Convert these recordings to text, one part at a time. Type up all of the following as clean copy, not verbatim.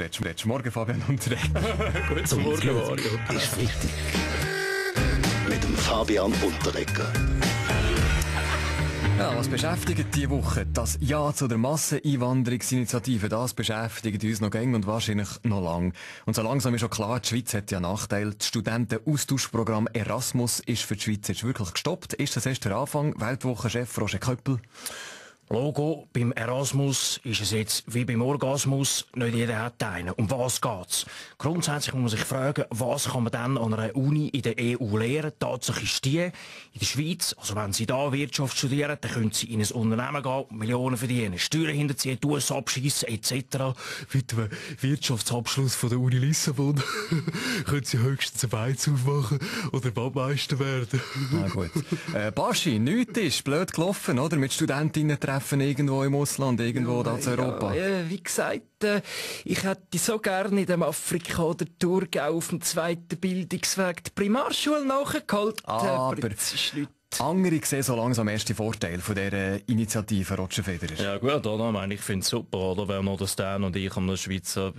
Redest morgen, Fabian Unterreger. Guten Morgen, Mario. Ist Freitag. Mit dem Fabian Unterreger. Ja, was beschäftigt diese Woche? Das Ja zu der Masseneinwanderungsinitiative, das beschäftigt uns noch gäng und wahrscheinlich noch lang. Und so langsam ist schon klar, die Schweiz hat ja Nachteile. Das Studentenaustauschprogramm Erasmus ist für die Schweiz jetzt wirklich gestoppt. Ist das erst der Anfang? Weltwochenchef Roger Köppel. Logo, beim Erasmus ist es jetzt wie beim Orgasmus, nicht jeder hat einen. Um was geht's? Grundsätzlich muss man sich fragen, was kann man dann an einer Uni in der EU lehren? Tatsache ist die, in der Schweiz, also wenn Sie da Wirtschaft studieren, dann können Sie in ein Unternehmen gehen, Millionen verdienen, Steuern hinterziehen, US abschiessen, etc. Mit dem Wirtschaftsabschluss von der Uni Lissabon können Sie höchstens ein Beiz aufmachen oder Badmeister werden. Na gut. Baschi, nichts ist blöd gelaufen, oder? Mit Studentinnen treffen irgendwo im Ausland, irgendwo da zu Europa. Ja, wie gesagt, ich hätte so gerne in dem Afrika oder Thurgau auf dem zweiten Bildungsweg die Primarschule nachgeholt. Aber das ist nicht. Andere sehen so langsam erste Vorteile von dieser Initiative, Roger Federer. Ja gut, oder? Ich meine, ich finde es super, oder? Wenn noch der Stan und ich am Schweizer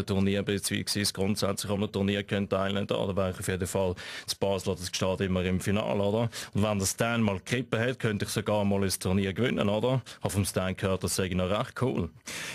Turnier beziehungsweise grundsätzlich am Turnier können teilnehmen, da wäre ich auf jeden Fall zu Basel, das steht immer im Finale, oder? Und wenn der Stan mal Kippen hat, könnte ich sogar mal ein Turnier gewinnen, oder? Habe vom Stan gehört, das sei noch recht cool.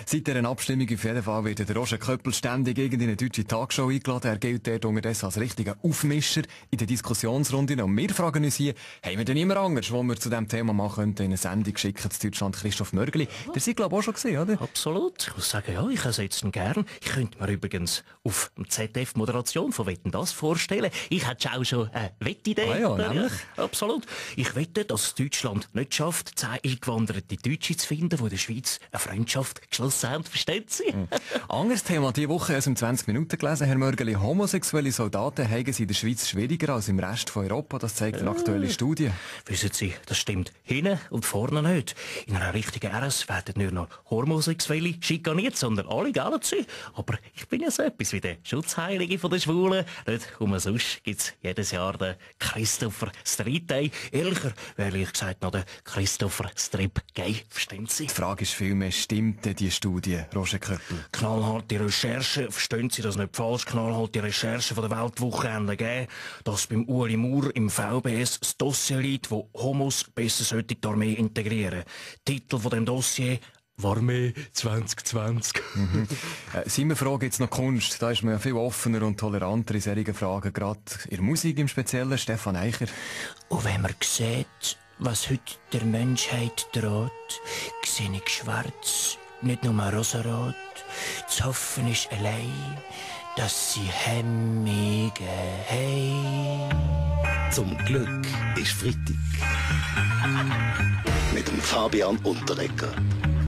Seit dieser Abstimmung auf jeden Fall wird der Roger Köppel ständig in eine deutsche Tagshow eingeladen. Er gilt dort unterdessen als richtiger Aufmischer in der Diskussionsrunde. Und wir fragen uns hier, haben wir denn niemand anders, wo wir zu diesem Thema machen könnten, in eine Sendung schicken zu Deutschland, Christoph Mörgeli? Der seid, glaube ich, auch schon gesehen, oder? Absolut. Ich muss sagen, ja, ich ersetze ihn gern. Ich könnte mir übrigens auf dem ZDF Moderation von Wetten das vorstellen. Ich hätte auch schon eine Wettidee. Ah ja, nämlich? Absolut. Ich wette, dass es Deutschland nicht schafft, 10 eingewanderte Deutsche zu finden, die in der Schweiz eine Freundschaft geschlossen haben. Verstehen Sie? Anderes Thema. Diese Woche aus dem 20 Minuten gelesen, Herr Mörgeli. Homosexuelle Soldaten haben sie in der Schweiz schwieriger als im Rest von Europa. Das zeigt eine aktuelle Studie. Wissen Sie, das stimmt hinten und vorne nicht. In einer richtigen RS werden nicht nur Homosexuelle schikaniert, sondern alle gelten sie. Aber ich bin ja so etwas wie der Schutzheilige von den Schwulen. Nicht umsonst gibt's jedes Jahr den Christopher Street Day. Ehrlicher wäre ehrlich gesagt noch der Christopher Strip Gay. Verstehen Sie? Die Frage ist vielmehr, stimmt denn die Studie, Roger Köppel? Knallharte Recherchen, verstehen Sie das nicht falsch, knallharte Recherchen von der Weltwochenende gegeben, dass beim Ueli Maurer im VBS das Dossier liegt, wo Homos besser sollte die Armee integrieren. Titel von dem Dossier: Warmee 2020. Simon fragt jetzt noch Kunst. Da ist man ja viel offener und toleranter in solchen Fragen, gerade in der Musik im Speziellen. Stefan Eicher. Und wenn man sieht, was heute der Menschheit droht, sehe ich schwarz, nicht nur rosarot. Zu hoffen ist allein, dass sie Hemmige haben. Zum Glück ist Freitag. Mit dem Fabian Unterreger.